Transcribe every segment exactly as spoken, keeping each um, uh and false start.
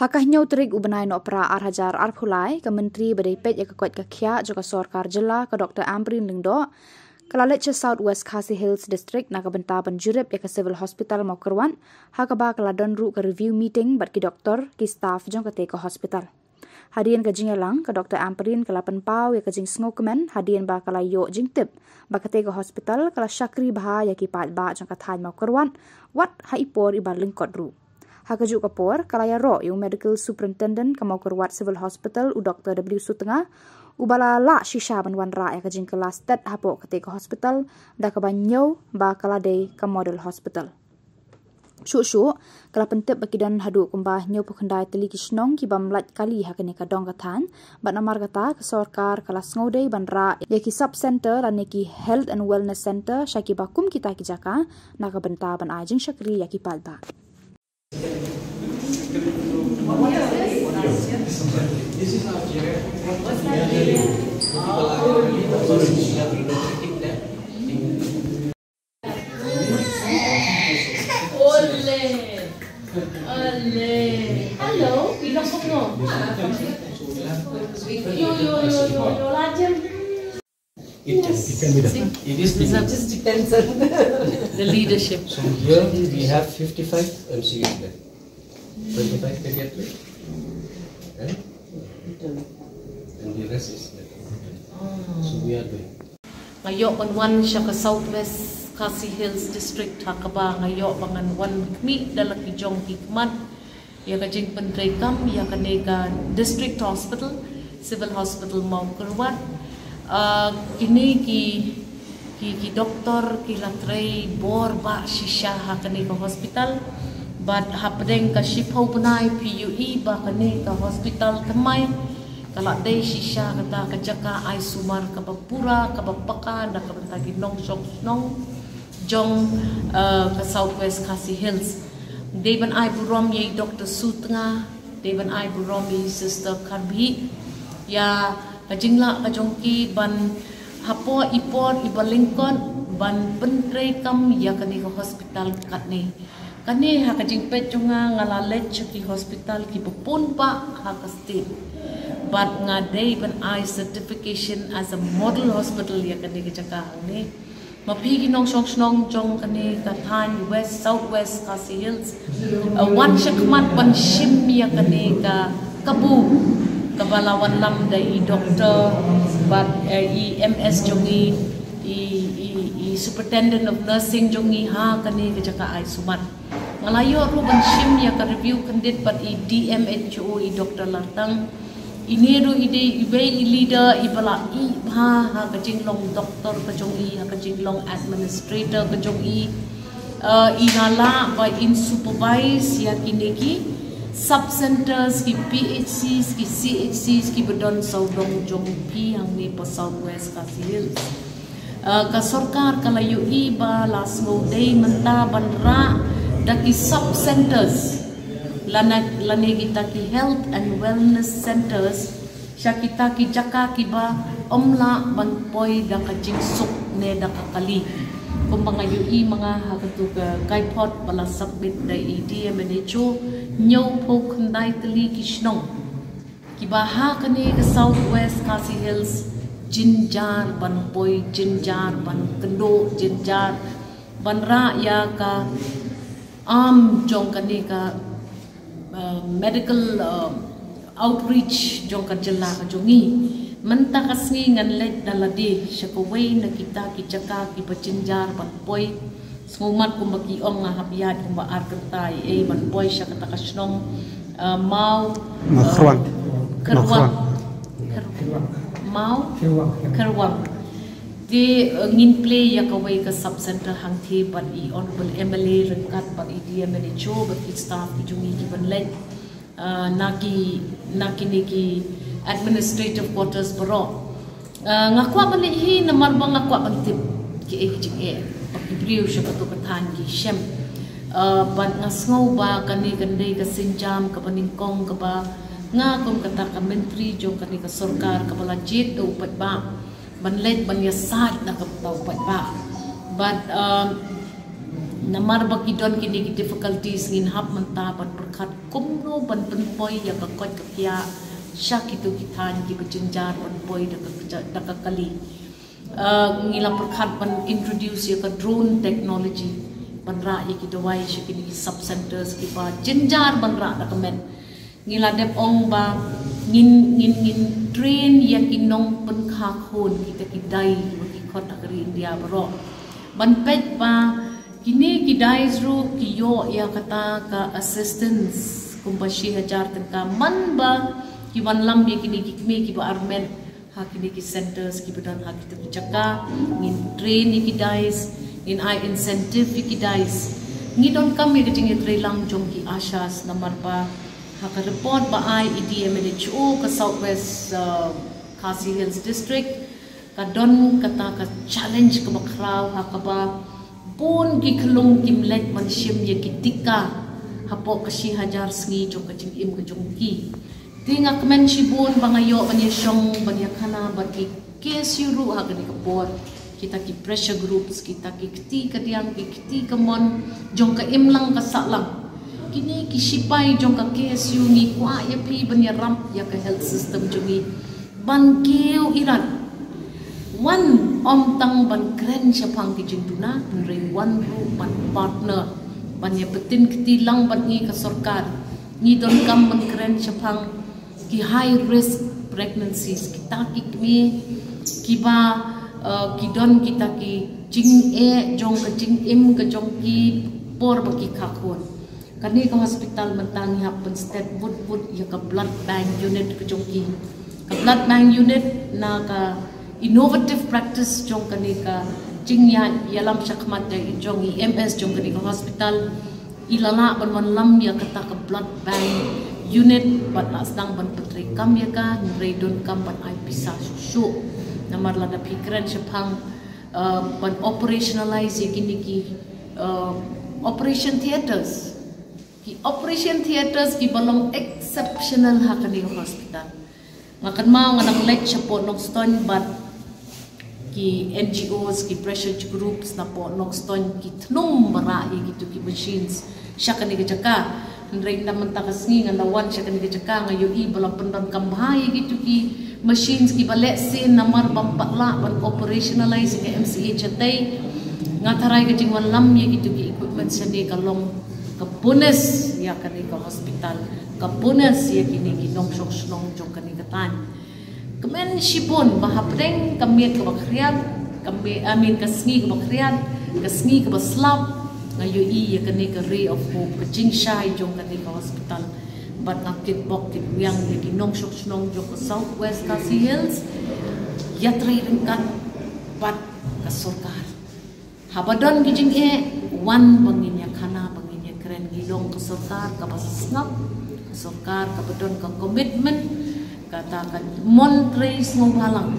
Ha ka hynñiew tarik u bnai Nohprah ar hajar arphew lai, ka Myntri ba dei peit ïa ka koit ka khiah jong ka sorkar jylla, ka Doctor Ampareen Lyngdoh, ka la leit sha South West Khasi Hills District na ka bynta ban jurip ïa ka Civil Hospital Mawkyrwat, ha kaba ka la don ruh ka review meeting bad ki doktor, ki staff jong kata ka hospital. Hadien ka jingïalang, ka Doctor Ampareen ka la pynpaw ïa ka jingsngewkmen hadien ba ka la ïoh jingtip ba kata ka hospital ka la shakri bha ïa ki paidbah jong ka thaiñ Mawkyrwat, wat ha i por iba lyngkot ruh. Ha kajuh ka por, ka la ïaroh ïa u Medical Superintendent ka Mawkyrwat Civil Hospital, u Doctor W Sutnga, uba la lah shisha ban wanrah ïa ka jingkylla stet hapoh kata ka hospital, da kaba ñiew ba ka la dei ka model hospital. Shuh shuh, ka la pyntip ba ki don haduh kumba hynñiewphew khyndai tylli ki shnong ki bym lait kali ha kane ka dong ka thaiñ, bad namar kata ka sorkar ka la sngewdei ban rah ïa ki sub center lane ki health and wellness center sha kiba kum kita ki jaka, na ka bynta ban ai jingshakri ïa ki paidbah. Ole. Ole. Hello, we don't know. Yo, yo, yo, yo, yo, Latin. It can, it can be done. It is, it just depends on the leadership. So here we have fifty-five M C U bed, twenty-five pediatric, and, and the rest is medical. So we are doing. Nga ïoh ban wan sha ka South West Khasi Hills District, ha kaba nga ïoh ba ngan wan khmih da la ki jong ki khmat ïa ka jingpyntreikam ïa kane ka District Hospital, Civil Hospital Mawkyrwat. Ah, kine ki, ki, ki doktor ki la trei bor bha shisha ha kane ka hospital. Bad hapdeng ka shiphew bnai phi ïohi ba kane ka hospital thymmai ka la dei shisha kata ka jaka ai sumar kaba pura, kaba paka na ka bynta ki nongshong shnong jong, eh, ka South West Khasi Hills. Dei ban ai burom ïa i Doctor Sutnga, dei ban ai burom ïa i Sister Kharbih, ïa ka jinglah ka jong ki ban hapoh i por iba lyngkot ban pyntreikam ïa kane ka hospital katne. Kane ha ka jingpeit jong nga, nga la leit sha ki hospital kiba bun bha ha ka state. Bad nga dei ban ai certification as a model hospital ïa kane ka jaka hangne. Ma phi ki nongshong shnong jong kane ka thaiñ West, South West Khasi Hills, eh, wan sha khmat ban shim ïa kane ka kabu kaba la wanlam da i doktor bad, eh, i M S jong i, i, i, i Superintendent of Nursing jong i ha kane ka jaka ai sumar. Nga la ïoh ruh ban shim ïa ka review khyndiat bad i D M H O, i Doctor Lartang. Ine ruh i dei iwei i leader iba la ïeh bha ha ka jinglong doktor ka jong i, ha ka jinglong administrator ka jong i. Eh, i nga lah ba in supervise ïa kine ki sub centers, ki P H Cs, ki C H Cs kiba don sawdong jong phi hangne hapoh South West Khasi Hills. Eh, ka sorkar ka la ïohi ba la sngewdei mynta ban rah da ki sub centers lane, lane kita ki health and wellness centers sha kita ki jaka kiba ym lah ban poi da ka jingsuk ne da ka kali. Kumba nga ïohi ma nga ha katu ka kaipot ba la submit da i D M H O, hynñiewphew khyndai tylli ki shnong kiba ha kane ka South West Khasi Hills jynjar ban poi, jynjar ban kynduh, jynjar ban rah ïa ka arm jong kane ka, uh, medical, uh, outreach jong ka jylla ka jong ngi. Mynta ka sngi ngan leit da lade sha kawei na kita ki jaka kiba jynjar ban poi. Sngewmat kumba ki ong, nga hap ïaid kumba ar kynta ei ei ban poi sha kata ka shnong, eh, Maw, Maw eh, Kyrwang. Kyrwang. Maw Kyrwang. Maw Kyrwang. Kyrwang. Te, eh, ngin plie ïa kawei ka sub center hangtei bad i Honorable M L A ryngkat bad i D M H O bad ki staff ki jong ngi ki ban leit. Ah, na ki, na kine ki administrative quarters baroh. Ah, nga kwah ban leit hi namar ba nga kwah ban tip kiei ki jingeh ba ki briew sha katu ka thaiñ ki shem. Ah, bad nga sngew ba kane kan dei ka sienjam kaba nyngkong kaba nga kum kata ka myntri jong kane ka sorkar kaba la jied da u paidbah ban leit ban ïasaid na ka bynta u paidbah. Bad, ah, namar ba ki don kine ki difficulties, ngin hap mynta ban pyrkhat kumno ban pynpoi ïa ka koit ka khiah sha kito ki thaiñ kiba jynjar ban poi da ka, da ka kali. Uh, ngi la pyrkhat ban introduce ïa ka drone technology ban rah ïa ki dawai sha kine ki sub centers kiba jynjar ban rah da ka met. Ngi la dep ong ba ngin, ngin, ngin train ïa ki nongpynkha khun, kita ki dai ruh ki khot ha ka ri India baroh, ban peit ba kine ki dais ruh ki ïoh ïa kata ka assistance kumba shi hajar tyngka man ba ki wanlam ïa kine ki kmie kiba armet ha kine ki centers kiba don ha kito ki jaka. Ngin train ïa ki dais, ngin ai incentive ïa ki dais. Ngi donkam ïa ka jingïatreilang jong ki ASHAs namar ba ha ka report ba ai ïa ka D M H O ka South West, uh, Khasi Hills District, ka don kata ka challenge kaba khraw ha kaba bun ki khyllung kim leit ban shim ïa ki tika hapoh ka shi hajar sngi jong ka jingim ka jong ki. Te nga kmen shibun ba nga ïoh ban ïashong ban ïakhana bad ki K S U ruh ha kane ka por. Kita ki pressure groups, kita ki kti kadiang, ki kti kamon jong ka imlang ka sahlang. Kine ki shipai jong ka K S U, ngi kwah ïa phi ban ïarap ïa ka health system jong ngi ban kiew irat. Wan ym tang ban kren shaphang ki jingduna, hynrei wan ruh ban partner, ban ïa pyntin kti lang bad ngi ka sorkar. Ngi donkam ban kren shaphang ki high risk pregnancies, kita ki kmie kiba, uh, ki don kita ki jingeh jong ka jingim ka jong ki por ba ki kha khun. Kane ka hospital mynta ngi hap pynstet wut wut ïa ka blood bank unit ka jong ki. Ka blood bank unit na ka innovative practice jong kane ka jingïalam shakhmat jong i M S jong kane ka hospital. I la lah ban wanlam ïa kata ka blood bank unit bad la sdang ban pyntreikam ïa ka, hynrei donkam ban ai pisa shuh shuh. Namar lada phi kren shaphang, uh, ban operationalize ïa kine ki, uh, operation theatres. Ki operation theatres kiba long exceptional ha kane ka hospital. Nga kynmaw nga dang leit shapoh Nongstoiñ bad ki N G Os, ki pressure groups napoh Nongstoiñ ki thnum ban rah ïa kito ki machines sha kane ka jaka. Hynrei na mynta ka sngi nga la wan sha kane ka jaka, nga ïohi ba la pyndonkam bha ïa kito ki machines kiba lehse namar bym pat lah ban operationalize ïa ka M C H shatei. Nga tharai ka jingwanlam ïa kito ki equipment shane ka long ka bonus ïa kane ka hospital, ka bonus ïa kine ki nongshong shnong jong kane ka thaiñ. Kmen shibun ba hapdeng ka miet kaba khriat, ka miet, I mean, ka sngi kaba khriat, ka sngi kaba slap, nga ïohi ïa kane ka ray of hope, ka jingshai jong kane ka hospital. Bad nga kitbok kitrwiang ïa ki nongshong shnong jong ka South West Khasi Hills, ïatrei ryngkat bad ka sorkar. Haba don ki jingeh, wan ba ngin ïakhana, ba ngin ïakren. Ngi long ka sorkar kaba sngap, ka sorkar kaba don ka commitment, kata ka mon trei sngewbha lang.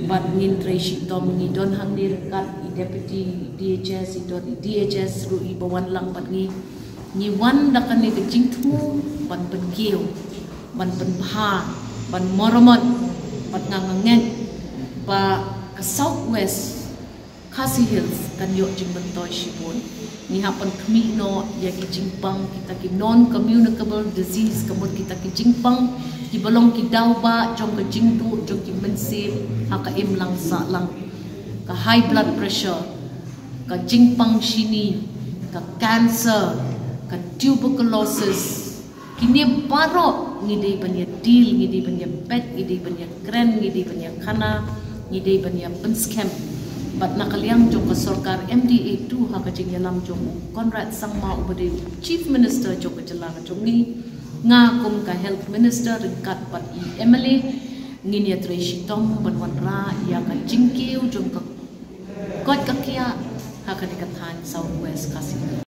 Bad ngin trei shitom, ngi don hangne ryngkat i deputy D H S, i don i D H S ruh iba wan lang bad ngi. Ngi wan da kane ka jingthmu ban pynkiew, ban pynbha, ban maramot, bad nga ngeit ba ka South West Khasi Hills kan ïoh jingmyntoi shibun. Ngi hap ban khmih noh ïa ki jingpang, kita ki non communicable disease, ka mut kita ki jingpang kiba long ki daw ba jong ka jingduh jong ki mynsiem ha ka imlang sahlang. Ka high blood pressure, ka jingpang shini, ka cancer, ka tuberculosis, kine baroh ngi dei ban ïa deal, ngi dei ban ïa peit, ngi dei ban ïa kren, ngi dei ban ïa khana, ngi dei ban ïa pynskhem. Bad na ka liang jong ka sorkar M D A two ha ka jingïalam jong u Conrad Sangma uba dei u Chief Minister jong ka jylla ka jong ngi, nga kum ka Health Minister ryngkat bad i M L A ngin ïatrei shitom ban wanrah ïa ka jingkiew jong ka koit ka khiah ha kane ka thaiñ South West Khasi.